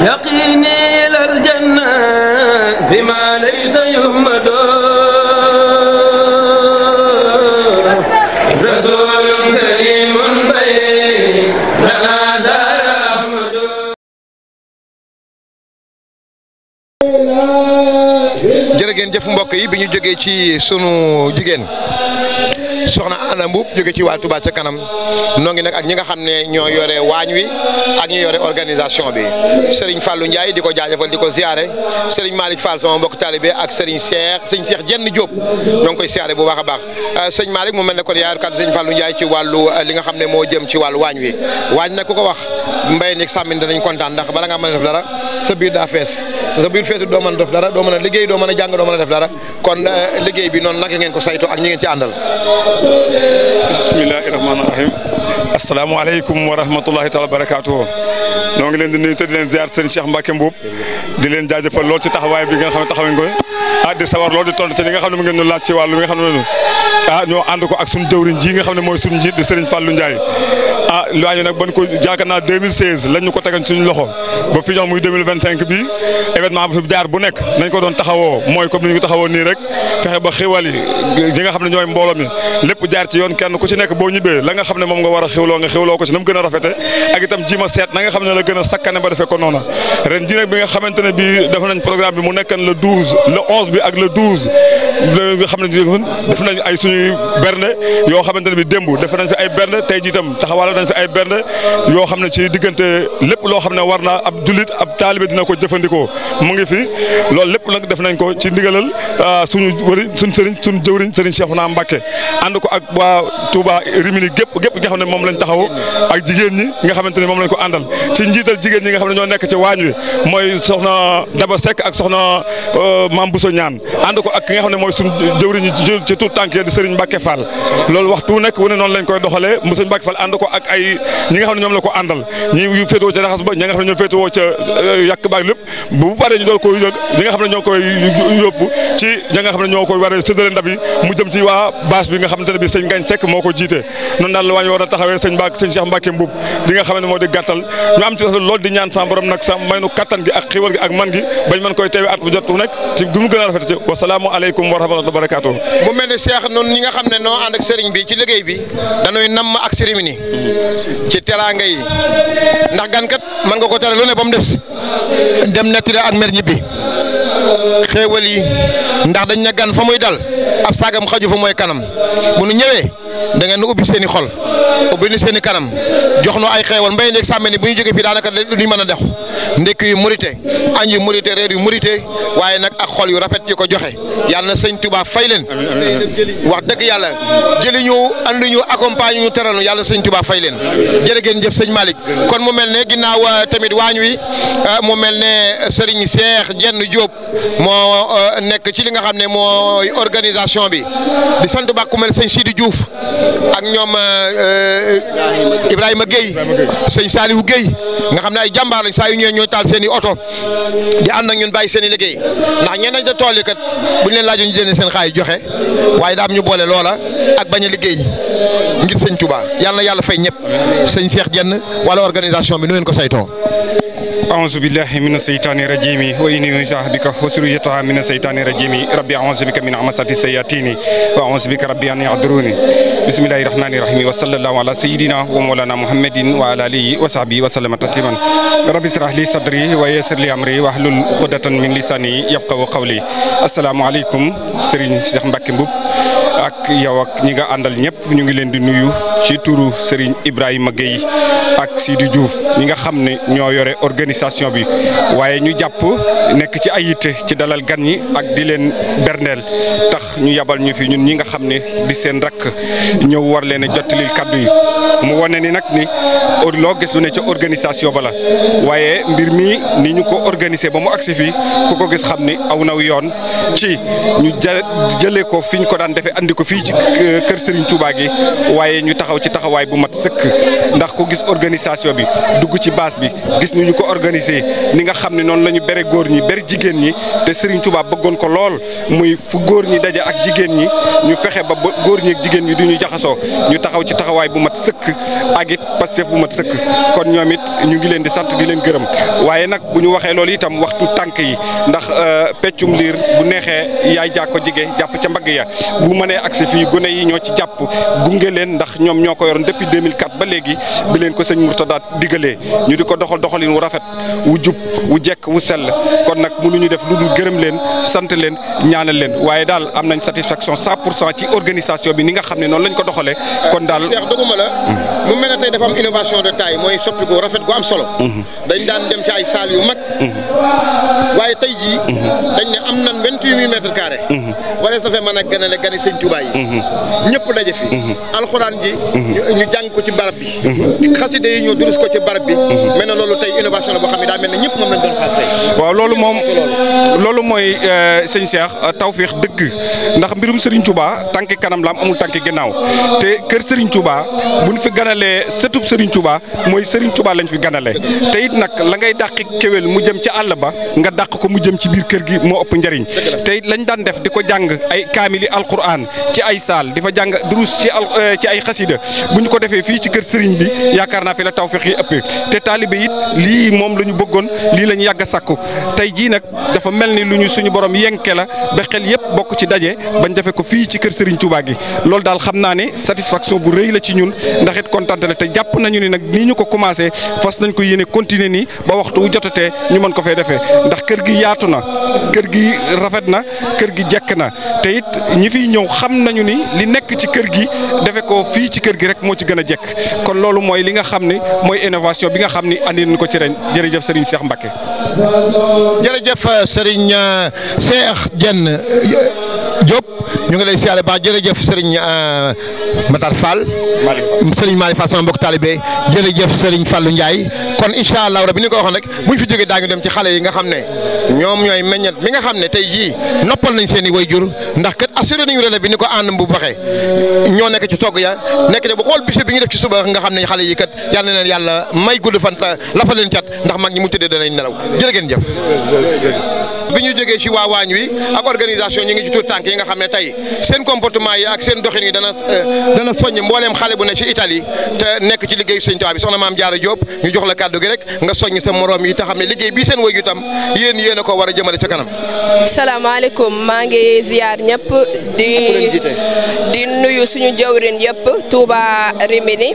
يقيني إلى الجنة بما ليس يهمد رسول كريم بيننا زار أحمد. jërë ngeen jëf mbokk yi bi ñu jógee ci sunu jigéen soxna Anna Mboup jóge ci waa Touba ca kanam noo ngi nag ak ñi nga xam ne ñoo yore waañ wi ak ñu yore organisation bi Serigne Fallou Ndiaye di ko jaajëfal di ko ziare Serigne Malick Fall sama mbokk talibé ak Serigne Cheikh Jenn Diop ñoo ngi koy ziare bu baax a baax sëñ Malick mu mel ne kon yaayar kaddu Serigne Fallou Ndiaye ci wàllu li nga xam ne moo jëm ci wàllu waañ wi waañ nag ku ko wax mbay nik sàmmin danañ kontaan ndax bala nga mën a def dara sa biir daa fees te sa biir feesu doo mën a def dara doo mën a liggéey doo mën a jàng doo mën a def dara kon liggéey bi noonu naka ngeen ko sayto ak ñi ngeen ci àndal. bismillahi rahmaani rahim asalaamaaleykum wa rahmatullahi taala wa barakaatuhu noo ngi leen di nuyu te di leen ziar sëñ Cheikh Mbacke Mboup di leen jaajëfal lool ci taxawaay bi nga xam ne taxawañ ko di sawar lool di tontu ci li nga xam ne mu ngeen ñu laaj ci wàllu nga xam ne ñoo ànd ko ak suñu jëwriñ ji nga xam ne mooy suñu njiit di Serigne Fallou Ndiaye waañu nag ban ko jaakaar naa 2016 lañ ñu ko tegan suñu loxo ba fi ñox muy 2025 bi événement bu fi jaar bu nekk nañ ko doon taxawoo mooy comme ni ñu ko taxawoo nii rek fexe ba xiwal yi nga xam ne ñooy mbooloo mi lépp jaar ci yoon kenn ku ci nekk boo ñibbee la nga xam ne moom nga war a xiwloo nga xiwloo ko ci na mu gën a rafete ak itam jima seet na nga xam ne la gën a sakkane ba defee ko noona ren ji nag bi nga xamante ne bi def nañ programme bi mu nekkan le 12 le 11 bi ak le 12 nga xam ne def nañ ay suñuy bernde yoo xamante ne bi démb def nañ fi ay bernde tey ji itam taxawal dañ fi ay bernde yoo xam ne ci diggante lépp loo xam ne war naa ab jullit ab taalibe dina ko jëfandikoo mu ngi fi loolu lépp nag def nañ ko ci ndigalal suñu sëriñ suñu jëwriñ sëriñ Cheikhouna Mbacké ànd ko ak waa Touba Rimini gépp nga xam ne moom lañ taxaw ak jigéen ñi nga xamante ne moom lañ ko àndal ci njiital jigéen ñi nga xam ne ñoo nekk ci waañ wi mooy soxna Daba Seck ak soxna Mame Bousso Ñaan ànd ko ak ki nga xam ne mooy suñu jëwriñ ci tout tànk di sëriñ Mbacké Fall loolu waxtu nekk wu ne noonu lañ koy doxalee mu sëriñ Mbacké Fall ànd ko ak ay ñi nga xam ne ñoom la ko àndal ñi féetewoo ca raxas ba ñi nga xam ne ñoo féetewoo ca yàq baag lépp bu paree ñu doon koy ñi nga xam ne ñoo koy yóbbu ci ñi nga xam ne ñoo koy war a séddale ndab yi mu jëm ci waa bâche bi nga xamante ne bi sëñ Ngagne Seck moo ko jiite noonu daal la waa ñu war a taxawee sëñ Cheikh Mbacke Mboup li nga xam ne moo di gàttal ñu am ci loolu di ñaan sa borom nag sa may nu kattan gi ak xiwal gi ak man gi bañ mën koy teewee at bu jot bu nekk ci gu mu gën a rafet ci wasalaamu aleykum wa rahmatullahi wa barakatuh mu mel ne Cheikh noonu ñi nga xam ne noo ànd ak sëriñ bi ci liggéey bi dañuy namm ak cérémonie ci teraanga yi ndax gan kat mën nga ko tere lu ne ba mu des dem nettali ak mer ñibbi xéewal yi ndax dañ na gan fa muy dal ab saagam xaju fa mooy kanam bu nu ñëwee da ngeen ubbi seen i xol ubbi ni seen i kanam jox nu ay xéewal mbéy nekk sàmme ni bu ñu jógee fii daanaka lu ñu mën a def ndekki yu murite añ yu murite reer yu murite waaye nag ak xol yu rafet yu ko joxe yàlla na sëñ Touba fay leen wax dëgg yàlla jëli ñu andi ñu accompagne ñu teral ñu yàlla na sëñ Touba fay leen jërë ngeen jëf sëñ Malick kon mu mel ne ginnaaw tamit waañ wi mu mel ne Serigne Cheikh Jenn Diop moo nekk ci li nga xam ne mooy organisation bi di sant baax ku mel sëñ Sidi Diouf ak ñoom Ibrahima Guèye sëñ Saliou Guèye nga xam ne ay jàmbaar lañ saa yu ñëwee ñooy taal seen i oto di ànd ak ñun bàyyi seen i liggéey ndax ñenn ñi tool yi kat bu ñu leen laajoon ñu jëndee seen xaay joxe waaye daam ñu boole loola ak bañ a liggéey ngir sëñ Touba yàlla na yàlla fay ñëpp sëñ Cheikh Jenn wala organisation bi nu ngeen ko saytoo. أعوذ بالله من الشيطان الرجيم وإني أعوذ بك وذريتها من الشيطان الرجيم ربي أعوذ بك من همزات الشياطين وأعوذ بك ربي أن يحضرون بسم الله الرحمن الرحيم وصلى الله على سيدنا ومولانا محمد وعلى آله وصحبه وسلم تسليما ربي اشرح لي صدري ويسر لي أمري واحلل عقدة من لساني يفقهوا قولي السلام عليكم Serigne Cheikh Mbacke Mboup ak yow ak ñi nga àndal ñëpp ñu ngi leen di nuyu ci turu Serigne Ibrahima Guèye ak Sidi Diouf ñi nga xam ne ñoo yore organisation bi waaye ñu jàpp nekk ci ay yitte ci dalal gan ñi ak di leen berndeel tax ñu yabal ñu fi ñun ñi nga xam ne di seen rakk ñëw war leen a jottalil kaddu yi mu wane ni nag ni loo gis lu ne ca organisation ba la waaye mbir mi ni ñu ko organiser ba mu agsi fii ku ko gis xam ni aw naw yoon ci ñu jëlee ko fi ñu ko daan defee andi ko fii ci kër Serigne Touba gi waaye ñu taxaw ci taxawaay bu mat sëkk ndax ko gis organisation bi dugg ci base bi gis ni ñu ko organiser ni nga xam ne noonu la ñu bere góor ñi bere jigéen ñi te Serigne Touba bëggoon ko lool muy fu góor ñi daje ak jigéen ñi ñu fexe ba góor ñi ak jigéen ñi du ñu jaxasoo ñu taxaw ci taxawaay bu mat sëkk ak it Pastef bu mat sëkk kon ñoom it ñu ngi leen di sant di leen gërëm waaye nag bu ñu waxee loolu itam waxtu tànk yi ndax peccum liir bu neexee yaay jàkko jige jàpp ca mbagg ya bu mënee agsi fii gone yi ñoo ci jàpp gunge leen ndax ñoom ñoo ko yoroon depuis 2004 ba léegi bi leen ko sëñ Mourtada digalee ñu di ko doxalin wu rafet wu jub wu jekk wu sell kon nag mënuñu def lu dul gërëm leen sant leen ñaanal leen waaye daal am nañ satisfaction 100% ci organisation bi ni nga xam ne noonu lañ ko doxalee kon daal Cheikh doguma la mu mel ne tey dafa am innovation de taille mooy soppi gu rafet gu am solo dañ daan dem ci ay salle yu mag waaye tey jii dañ ne am nan 28 mètres carrés warees na fee mën a ganale gani sëñ Touba yi ñëpp daje fi alxuraan ji ñu jàng ko ci barab bi xasida yi ñu durus ko ci barab bi mel na loolu tey innovation la boo xam ne daa mel ne ñëpp moom lañ doon xaar tey waaw loolu mooy sëñ Cheikh tawféex dëgg ndax mbirum Serigne Touba tànki kanam la am amul tànki ginnaaw te kër Serigne Touba buñ fi ganalee sëtub Serigne Touba mooy Serigne Touba lañ fi ganale te it nag la ngay dàqi kéwél mu jëm ci àll ba nga dàq ko mu jëm ci biir kër gi moo ëpp njëriñ te it lañ daan def di ko jàng ay kaamili alquran ci ay saal di fa jàng durus ci ay xasida bu ñu ko defee fii ci kër Serigne bi yaakaar naa fi la tawféex yi ëppee te taalibe it lii moom la ñu bëggoon lii la ñu yàgg a sakku tey jii nag dafa mel ni lu ñu suñu borom yenke la ba xel yëpp bokk ci daje bañ defee ko fii ci kër Serigne Touba gi loolu daal xam naa ne satisfaction bu rëy la ci ñun ndax it kontaan la te jàpp nañu ni nag nii ñu ko commencé fas nañ ko yéene continuer nii ba waxtu wu jotatee ñu mën ko fay defee ndax kër gi yaatu na kër gi rafet na kër gi jekk na te it ñi fiy ñëw xam nañu ni li nekk ci kër gi defe ko fii ci kër gi rek moo ci gën a jekk kon loolu mooy li nga xam ne mooy innovation bi nga xam ni andi nañ ko ci ren jërëjëf Serigne Cheikh Mbacké. jërëjëf Serigne Cheikh Diène Diop ñu ngi lay siyaare baax jërëjëf Serigne Matar Fall Serigne Malick Fall sama mbokk talibé jërëjëf Serigne Fallou Ndiaye kon incha allah rabi ni ko waxoon rek buñ fi jógee daañu dem ci xale yi nga xam ne ñoom ñooy meññet mi nga xam ne tey jii noppal nañ seen i wayjur ndax kat assuré nañu relève bi ni ko ànd bu baxee ñoo nekk ci togg ya nekk ci bu xool bise bi ñu def ci suba nga xam ne xale yi kat yàlla na leen yàlla may gudd fan la fa leen cat ndax mag ñi mu tëddee danañ nelaw jërë ngeen jëf. bi ñu jógee ci waa waañ wi ak organisation ñi ngi ci tuut tànk yi nga xam ne tey seen comportement yi ak seen doxin yi dana soññ mbooleem xale bu ne ci Italie te nekk ci liggéey Sëñ Tuubaa bi soxna Maam Jaara Diop ñu jox la kàddu gi rek nga soññ sa morom yi te xam ne liggéey bii seen wëy tam yéen a ko war a jëmale ca kanam. salaamaaleykum maa ngi ziar ñëpp di nuyu suñu jëwrin yëpp Touba Rimini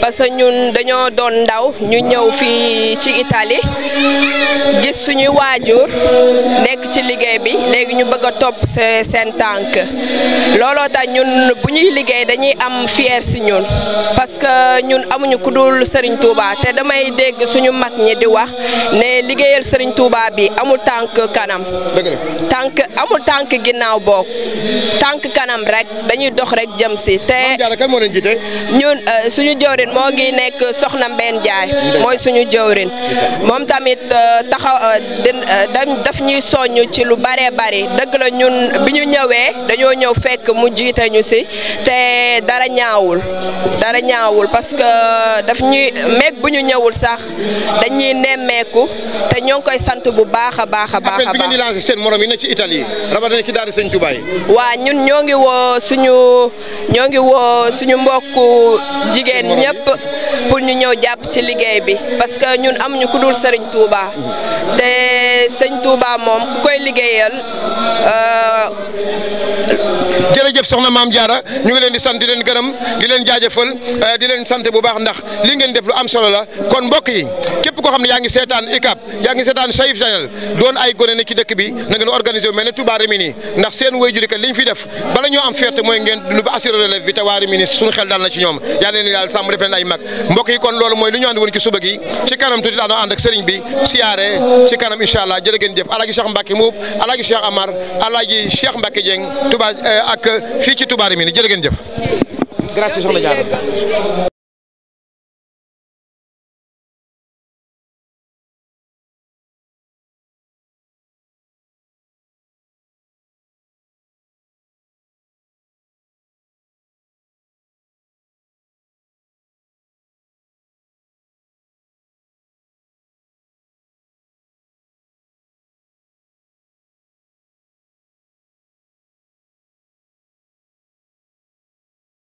parce que ñun dañoo doon ndaw ñu ñëw fii ci Italie gis suñuy waajur nekk ci liggéey bi léegi ñu bëgg a topp seen tànk looloo tax ñun bu ñuy liggéey dañuy am fier si ñun parce que ñun amuñu ku dul Serigne Touba te damay dégg suñu mag ñi di wax ne liggéeyal Serigne Touba bi amul tànk kanam amul tànk ginnaaw boog tànk kanam rek dañuy dox rek jëm si te kan moo leen jiite ñun suñu jëwrin moo ngi nekk Soxna Mbène Ndiaye mooy suñu jëwrin moom tamit daf ñuy soññ ci lu bare bari dëgg la ñun bi ñu ñëwee dañoo ñëw fekk mu jiite ñu si te dara ñaawul parce que daf ñuy meeg bu ñu ñëwul sax dañuy nemmeeku te ñoo ngi koy sant bu baax a baax a baax. appel bi ngeen di lancé seen morom yi ne ci Italie rawatina ci daara Sëñ Touba yi. waa ñun ñoo ngi woo suñu mbokku jigéen ñëpp pour ñu ñëw jàpp ci liggéey bi parce que ñun amuñu ku dul Serigne Touba te Sëñ Touba moom ku koy liggéeyal. jërëjëf soxna Maam Jaara ñu ngi leen di sant di leen gërëm di leen jaajëfal di leen sant bu baax ndax li ngeen def lu am solo la kon mbokk yi képp koo xam ne yaa ngi seetaan ICAP yaa ngi seetaan Chaïf Channel doon ay gone ne ci dëkk bi na ngeen organisé wu mel ne Touba Rimini ndax seen waajur kat liñ fi def bala ñoo am fierté mooy ngeen dund ba assuré relève bi te waa Rimini suñu xel dal na ci ñoom yàlla leen yàlla sàmm def leen ay mag mbokk yi kon loolu mooy li ñu andi woon ci suba gi ci kanam tuuti daanoo ànd ak sëriñ bi siyaare ci kanam incha allah jërë ngeen jëf Alaaji Cheikh Mbacké Mbuub Alaaji Cheikh Amar Alaaji Cheikh Mbacké Dieng Touba ak fii ci Touba Rimini jërë ngeen jëf. Grazie soxna Jaara.